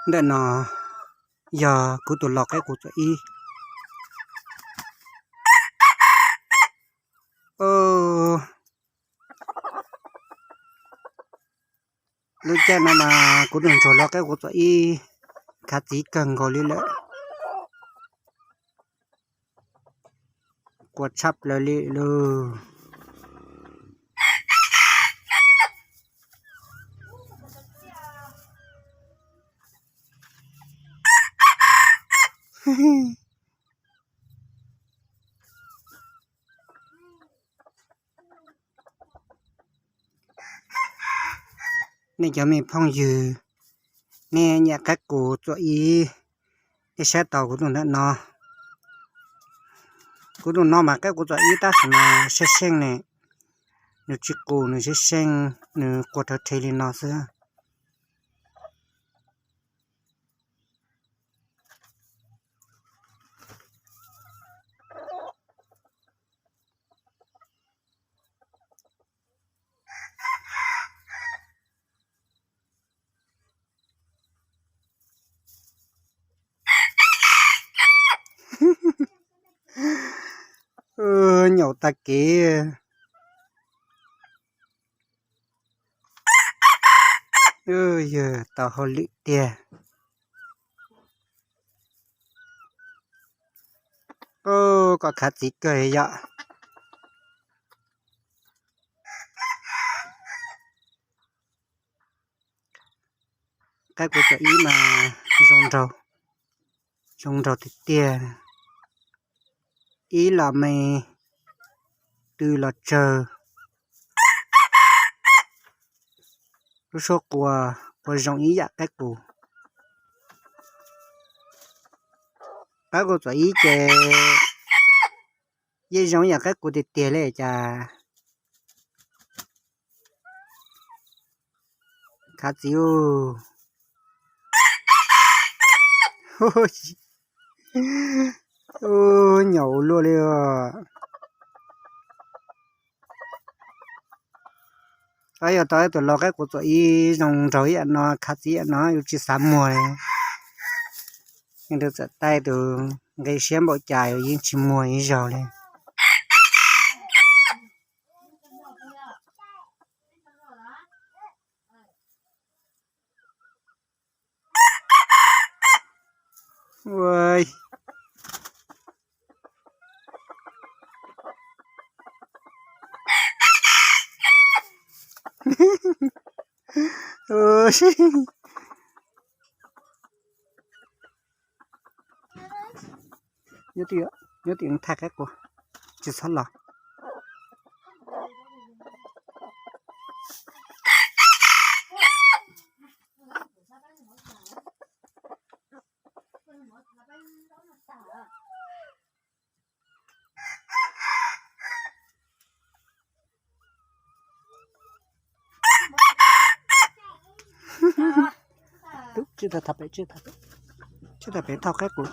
Ntawm no yog kuv tus los qaib qus txom ib. Lub caij no mas kuv tus ntsuag los qaib qus txom ib khav txiv kawg nkaus li lawm. Qua tshaj plaws li lauj. Nej cov me phooj ywg, nej nyiam qaib qus txom ib, nej saib tau kuv tus ntawm no. Kuv tus no mas qaib qus txom ib tab sis mas seej seej ne, nws tsis qus, nws seej seej, nws qua rhawv rhe li no xwb. Nyaum tag kev. Yawg tau hauj lwm tiag. Koj khav txiv kawg yom. Qaib qus txom ib mas zoo nraug, zoo nraug tiag tiag. Ib los me, tw los tsawg. Lub suab qua, qua zoo ib yam qaib qus. Qaib qus txom ib ces yeej zoo ib yam qaib qus tiag tiag li cas. Khav txiv. Nyaum luaj li os. Yog tau ib tug lau qaib qus txom ib zoo nraug ib yam no, khav txiv ib yam no, yus tsis xav muag li. Yeej rau txawm taij tus nqi siab npaum cas yus yeej tsis muag ib zaug li. Nyob tim thaj qaib qus, tsis txhob los. Tub, tsis tau pem, tsis tau pem thauj qaib qus.